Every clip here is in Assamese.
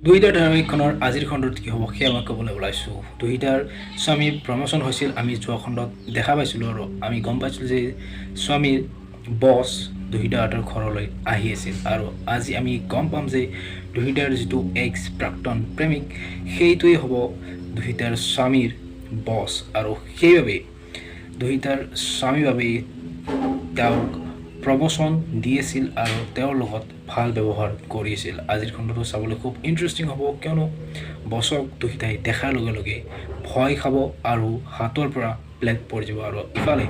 দুহিতাৰ ধাৰাবাহিকখনৰ আজিৰ খণ্ডত কি হ'ব, সেয়া মই ক'বলৈ ওলাইছোঁ। দুহিতাৰ স্বামীৰ প্ৰমোশ্যন হৈছিল, আমি যোৱা খণ্ডত দেখা পাইছিলোঁ আৰু আমি গম পাইছিলোঁ যে স্বামীৰ বছ দুহিতাহঁতৰ ঘৰলৈ আহি আছিল। আৰু আজি আমি গম পাম যে দুহিতাৰ যিটো এক্স প্ৰাক্তন প্ৰেমিক, সেইটোৱেই হ'ব দুহিতাৰ স্বামীৰ বছ আৰু সেইবাবে দুহিতাৰ স্বামীৰ বাবেই তেওঁক প্ৰমোশ্যন দি আছিল আৰু তেওঁৰ লগত ভাল ব্যৱহাৰ কৰি আছিল। আজিৰ খণ্ডটো চাবলৈ খুব ইণ্টাৰেষ্টিং হ'ব, কিয়নো বছক দুহিতাই দেখাৰ লগে লগে ভয় খাব আৰু হাতৰ পৰা প্লেট পৰি যাব আৰু ইফালে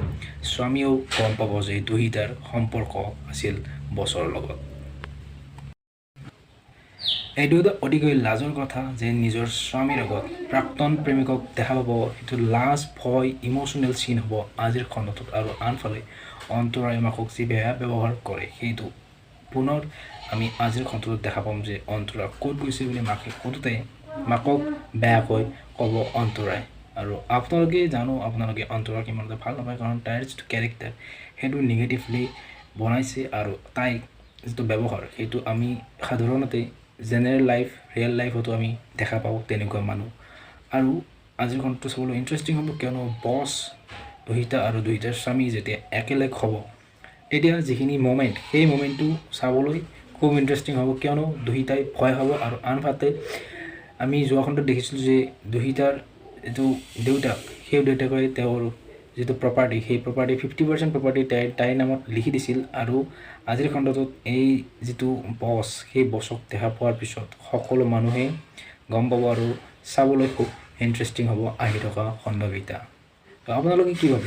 স্বামীয়েও গম পাব যে দুহিতাৰ সম্পৰ্ক আছিল বছৰ লগত। এইটো এটা অতিকৈ লাজৰ কথা যে নিজৰ স্বামীৰ আগত প্ৰাক্তন প্ৰেমিকক দেখা পাব। সেইটো লাজ, ভয়, ইম'চনেল চিন হ'ব আজিৰ খণ্ডটোত। আৰু আনফালে অন্তৰাই মাকক যি বেয়া ব্যৱহাৰ কৰে, সেইটো পুনৰ আমি আজিৰ খণ্ডটোত দেখা পাম যে অন্তৰা ক'ত গৈছে বুলি মাকে সোধোঁতে মাকক বেয়াকৈ ক'ব অন্তৰাই। আৰু আপোনালোকে জানো, আপোনালোকে অন্তৰাক ইমান এটা ভাল নাপায়, কাৰণ তাইৰ যিটো কেৰেক্টাৰ, সেইটো নিগেটিভলি বনাইছে আৰু তাইক যিটো ব্যৱহাৰ, সেইটো আমি সাধাৰণতে জেনেৰেল লাইফ, ৰিয়েল লাইফতো আমি দেখা পাওঁ তেনেকুৱা মানুহ। আৰু আজিৰ খণ্ডটো চাবলৈ ইণ্টাৰেষ্টিং হ'ব, কিয়নো বছ, দুহিতা আৰু দুহিতাৰ স্বামী যেতিয়া একেলগ হ'ব, তেতিয়া যিখিনি মমেণ্ট, সেই মমেণ্টটো চাবলৈ খুব ইণ্টাৰেষ্টিং হ'ব, কিয়নো দুহিতাই ভয় খাব। আৰু আনহাতে আমি যোৱা খণ্ডত দেখিছিলোঁ যে দুহিতাৰ যিটো দেউতাক, সেই দেউতাকে তেওঁৰ যিটো প্ৰপাৰ্টি, সেই প্ৰপাৰ্টি 50% প্ৰপাৰ্টি তাইৰ নামত লিখি দিছিল। আৰু আজিৰ খণ্ডটোত এই যিটো বছ, সেই বছক দেখা পোৱাৰ পিছত সকলো মানুহে গম পাব আৰু চাবলৈ খুব ইণ্টাৰেষ্টিং হ'ব আহি থকা খণ্ডকেইটা। তো আপোনালোকে কি ভাবে?